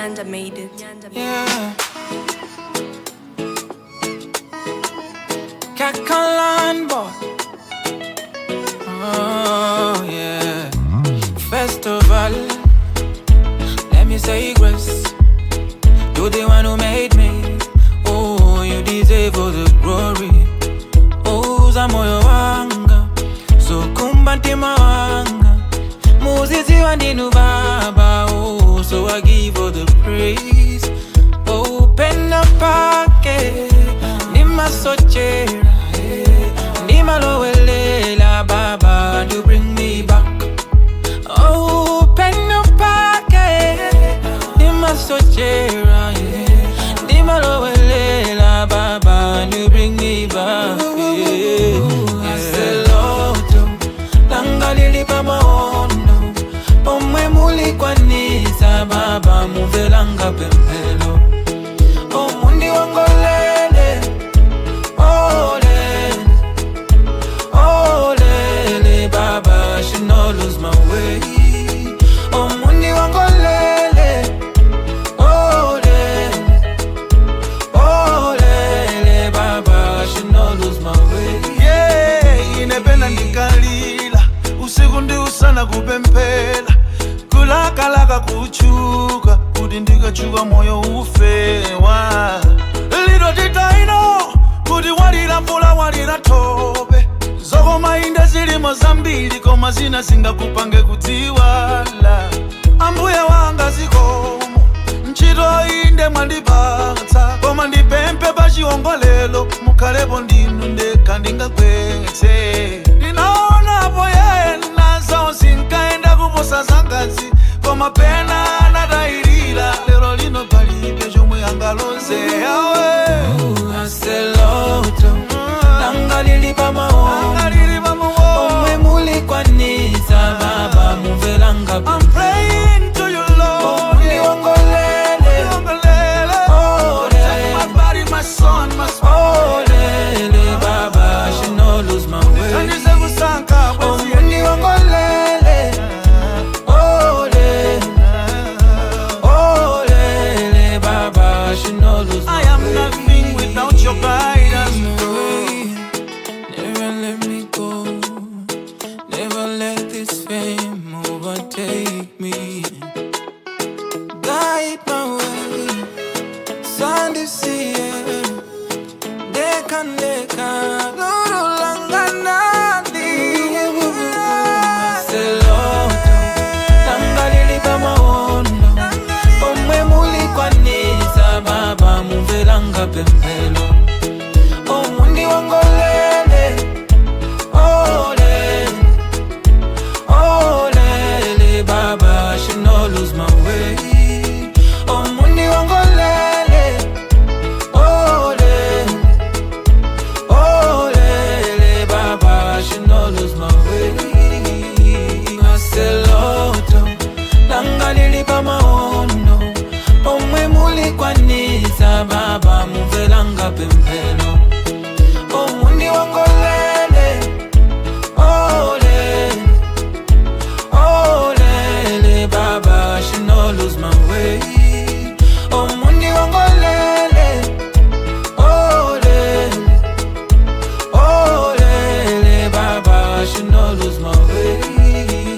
Nyanda made it. Yeah. Kakalan boy. Oh yeah. Festival. Let me say grace. You the one who made me. Oh, you deserve all the glory. Oh, za moyo wanga. Sukumba ntima wanga. Muzizi wa ndinu baba. Oh, so I give all the praise. Open up pocket. Nimasochera. Nimalowelela baba. You bring me back. Open up pocket. Nimasochera. Yeah. Nimalowelela baba. You bring me back. Yeah. Aseloto. Langalili maondo. Pomwe mulikwanisa baba muvelanga pemphelo. Omundi wangolele. Olele. Olele baba, I should not lose my way. Omundi wangolele. Olele. Olele baba, I should not lose my way. Yeah, inependa ndikalila usiku ndi usana kupemphela kulakalaka kuchuka kuti ndikachuka moyo ufewa lero titaino kuti walira mvula walira thope zokoma inde zilimo zambiri koma zina zingakupange kudziwala ambuye wanga zikomo ntchito inde mwandipatsa koma ndipemphe pa chiwongolelo mukhalepo ndinu ndekha ndingagwetse ndinaonapo yena zawo zinkaenda kuposa zangazi koma pena anatayirira lero lino palibe chomwe angaloze yawe. Aseloto. Langalili pamaondo. Angalili pamuwo. Omwe mulikwanisa baba muvelanga. I'm praying to you, Lord. Omundi wangolele. Ongolele. Olele. Take my body, my soul, my spirit. Olele baba, I should not lose my way. Thandize kusankha bwezi. Omundi wangolele. Olele. Olele baba, I should not lose my I am way. Nothing without your guidance. Never let me go. Never let this fame overtake me. Guide my way. Sunday see. Deka deka. Luru langanadi. Seloto. Langalili pamaondo. Pomwe mulikwanisa baba mumvelanga pemphelo. Omundi wangolele. Olele. Olele baba, I should not lose my way. Omundi wangolele. Olele. Olele baba, I should not lose my way. Aseloto. Langalili pamaondo. Pomwe mulikwanisa baba mumvelanga pemphelo. Omundi wangolele. Olele. Olele baba, I should not lose my way. Omundi wangolele. Olele. Olele baba, I should not lose my way.